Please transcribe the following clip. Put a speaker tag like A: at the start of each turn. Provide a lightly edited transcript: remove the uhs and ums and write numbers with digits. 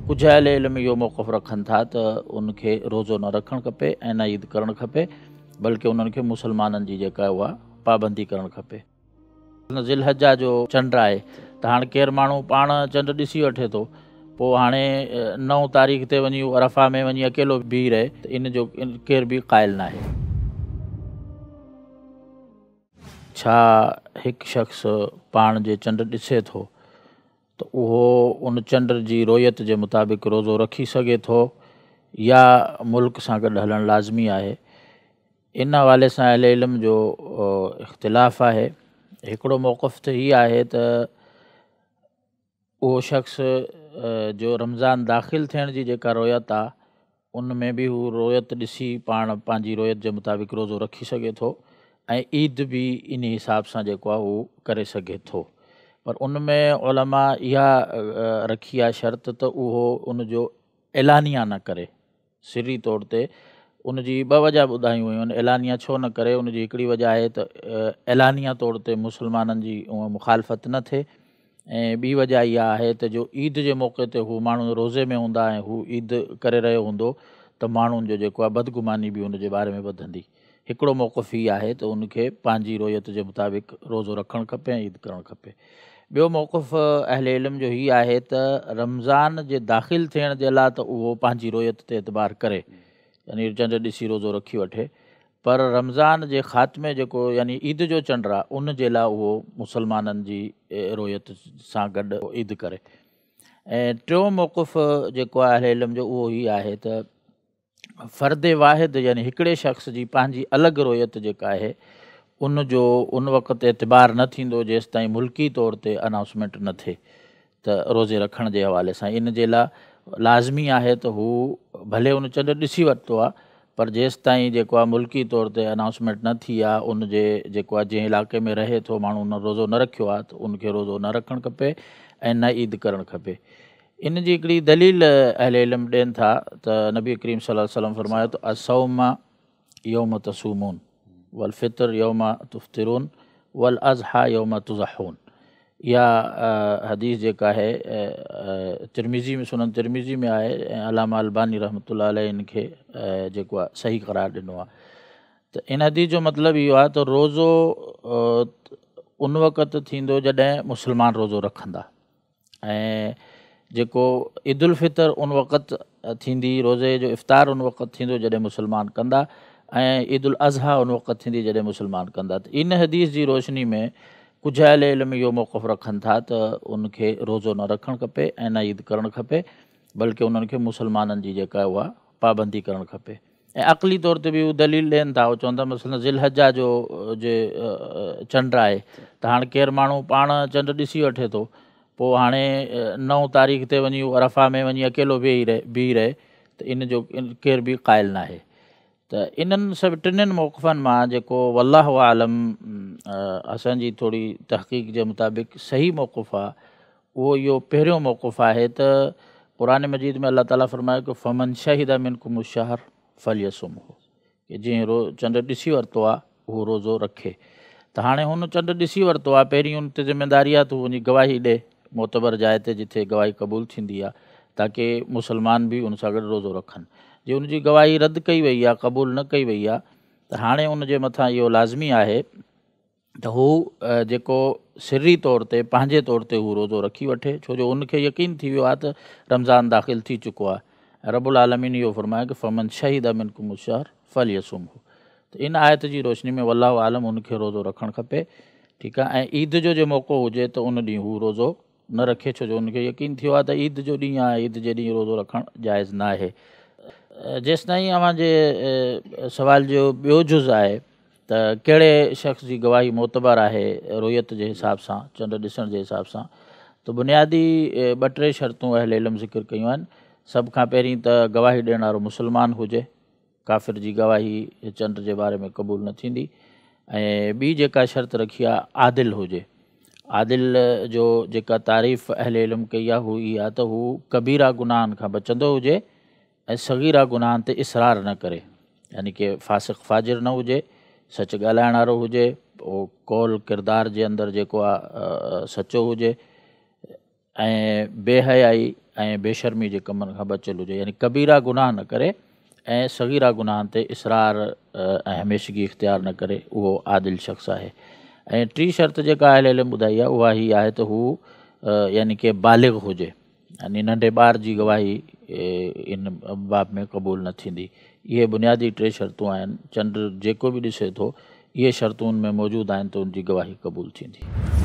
A: ڪجهه اهل علم اهو موقف رکن ٿا ته ان کي روزو نه رکڻ کپي ۽ نه عيد ڪرڻ کپي، بلڪه انهن کي مسلمانن جي جيڪا اها پابندي ڪرڻ کپي. ذوالحجه جو چنڊ آهي ته هاڻ ڪير ماڻهو پاڻ چنڊ ڏسي وٺي ٿو، پوء هاڻي 9 تاريخ تي وڃي عرفه ۾ وڃي اڪيلو بيهي رهي ته ان جو ڪير به قائل ناهي. ڇا هڪ شخص پاڻ جي چنڊ ڏسي ٿو ته اهو ان چنڊ جي رويت جي مطابق روزو رکي سگهي ٿو يا ملڪ سان گڏ هلڻ لازمي آهي؟ ان حوالي سان اهل علم جو اختلاف آهي. هڪڙو موقف ته هي آهي ته اهو شخص جو رمضان داخل ٿيڻ جي جيڪا رويت آ ان ۾ به هو رويت ڏسي پاڻ پنهنجي رويت جي مطابق روزو رکي سگهي ٿو ۽ عيد به ان حساب سان جيڪو آ هو ڪري سگهي ٿو، پر ان ۾ علماء اها رکي آ شرط ته اهو ان جو اعلانيه نه ڪري، سري طور تي. ان جي ٻه وجه ٻڌايون ويون آهن اعلانيه ڇو نه ڪري. ان جي هڪڙي وجه آهي ته اعلانيه طور تي مسلمانن جي مخالفت نه ٿئي، ۽ ٻي وجه اها آهي ته جو عيد جي موقعي تي هو ماڻهو روزي ۾ هوندا ۽ هو عيد ڪري رهيو هوندو ته ماڻهن جو جيڪو آهي بدگماني به ان جي باري ۾ وڌندي. هڪڙو موقف هي آهي ته ان کي پنهنجي رويت جي مطابق روزو رکڻ کپي ۽ عيد ڪرڻ کپي. ٻيو موقف اهل علم جو هي آهي ته رمضان جي داخل ٿيڻ جي لاء ته اهو پنهنجي رويت تي اعتبار ڪري، يعني چنڊ ڏسي روزو رکي وٺي، پر رمضان جي خاتمي جيڪو يعني عيد جو چنڊ آهي ان جي لاء اهو مسلمانن جي رويت سان گڏ عيد ڪري. ۽ ٽيون موقف جيڪو آهي اهل علم جو اهو هي آهي ته فرد واحد يعني هڪڙي شخص جي پنهنجي الڳ رويت جيڪا آهي ان جو ان وقت اعتبار نه ٿيندو جيستائين ملڪي طور تي انائونسمينٽ نه ٿئي ته روزي رکڻ جي حوالي سان. ان جي لاء لازمي آهي ته هو ڀلي ان چنڊ ڏسي ورتو آهي پر جيستائين جيڪو آهي ملڪي طور تي انائونسمينٽ نه ٿي آهي ان جي جيڪو آهي جنهن علائقي ۾ رهي ٿو ماڻهو ان روزو نه رکيو آهي ته ان کي روزو نه رکڻ کپي ۽ نه عيد ڪرڻ کپي. ان جي هڪڙي دليل اهل علم ڏين ٿا ته نبي ڪريم صلي الله عليه وسلم فرمايو ته الصوم يوم تصومون والفطر يوم تفطرون والاضحى يوم تضحون. اها حديث جيڪا آهي ترمذي ۾ سنن ترمذي ۾ آهي ۽ علامه الباني رحمة الله عليه ان کي جيڪو آهي صحيح قرار ڏنو آهي. ته ان حديث جو مطلب اهو آهي ته روزو ان وقت ٿيندو جڏهن مسلمان روزو رکندا ۽ جيڪو عيد الفطر ان وقت ٿيندي، روزي جو افطار ان وقت ٿيندو جڏهن مسلمان ڪندا ۽ عيد الاضحيٰ ان وقت ٿيندي جڏهن مسلمان ڪندا. ته ان حديث جي روشني ۾ ڪجهه اهل علم اهو موقف رکن ٿا ته ان کي روزو نه رکڻ کپي ۽ نه عيد ڪرڻ کپي، بلڪه انهن کي مسلمانن جي جيڪا اها پابندي ڪرڻ کپي. ۽ عقلي طور تي به هو دليل ڏين ٿا، هو چون ٿا مثلاً ذوالحجه جو جي چنڊ آهي ته هاڻ ڪير ماڻهو پاڻ چنڊ ڏسي وٺي ٿو، پوء هاڻي 9 تاريخ تي وڃي هو عرفه ۾ وڃي اڪيلو بيهي رهي ته ان جو ڪير به قائل ناهي. ته انهن سڀ ٽنهن موقفن مان جيڪو والله اعلم اسان جي ٿوري تحقيق جي مطابق صحيح موقف آهي اهو اهو پهريون موقف آهي ته قرآن مجيد ۾ الله تعاليٰ فرمايو ڪه فمن شهد منڪم الشهر فليصمه، ڪه جنهن چنڊ ڏسي ورتو آهي اهو روزو رکي. ته هاڻي هن چنڊ ڏسي ورتو آهي، پهرين ان تي ذميداري آهي ته هو وڃي گواهي ڏي معتبر جاء تي جتي گواهي قبول ٿيندي آهي تاڪه مسلمان به ان سان گڏ روزو رکن. جي ان جي گواهي رد ڪئي وئي آهي، قبول نه ڪئي وئي آهي ته هاڻي ان جي مٿان اهو لازمي آهي ته هو جيڪو سري طور تي پنهنجي طور تي هو روزو رکي وٺي، ڇو جو ان کي يقين ٿي ويو آهي ته رمضان داخل ٿي چڪو آهي ۽ رب العالمين اهو فرمايو ڪه فمن شهد منڪم الشهر فليصمه، ته ان آيت جي روشني ۾ والله اعلم ان کي روزو رکڻ کپي. ٺيڪ آهي. ۽ عيد جو جي موقعو هجي ته ان ڏينهن هو روزو نه رکي، ڇو جو ان کي يقين ٿيو آهي ته عيد جو ڏينهن آهي، عيد جي ڏينهن روزو رکڻ جائز نه آهي. جيستائين اوهان جي سوال جو ٻيو جز آهي ته ڪهڙي شخص جي گواهي معتبر آهي رويت جي حساب سان، چنڊ ڏسڻ جي حساب سان، ته بنيادي ٻه ٽي شرطون اهل علم ذڪر ڪيون آهن. سڀ کان پهرين ته گواهي ڏيڻ وارو مسلمان هجي، ڪافر جي گواهي چنڊ جي باري ۾ قبول نه ٿيندي. ۽ ٻي جيڪا شرط رکي آهي عادل هجي. عادل جو جيڪا تعريف اهل علم ڪئي آهي هو اها آهي ته هو ڪبيره گناهن کان بچندو هجي ۽ صغيره گناهن تي اصرار نه ڪري، يعني ڪه فاسق فاجر نه هجي، سچ ڳالهائڻ وارو هجي، اهو قول ڪردار جي اندر جيڪو آهي سچو هجي. ۽ بي حيائي ۽ بي شرمي جي ڪمن کان بچيل هجي، يعني ڪبيره گناهه نه ڪري ۽ صغيره گناهن تي اصرار ۽ هميشگي اختيار نه ڪري، اهو عادل شخص آهي. ۽ ٽين شرط جيڪا اهل علم ٻڌائي آهي اها هي آهي ته هو يعني ڪي بالغ هجي، يعني ننڍي ٻار جي گواهي ان باب ۾ قبول نه ٿيندي. اهي بنيادي ٽي شرطون آهن، چنڊ جيڪو به ڏسي ٿو اهي شرطون ان ۾ موجود آهن ته ان جي گواهي قبول ٿيندي.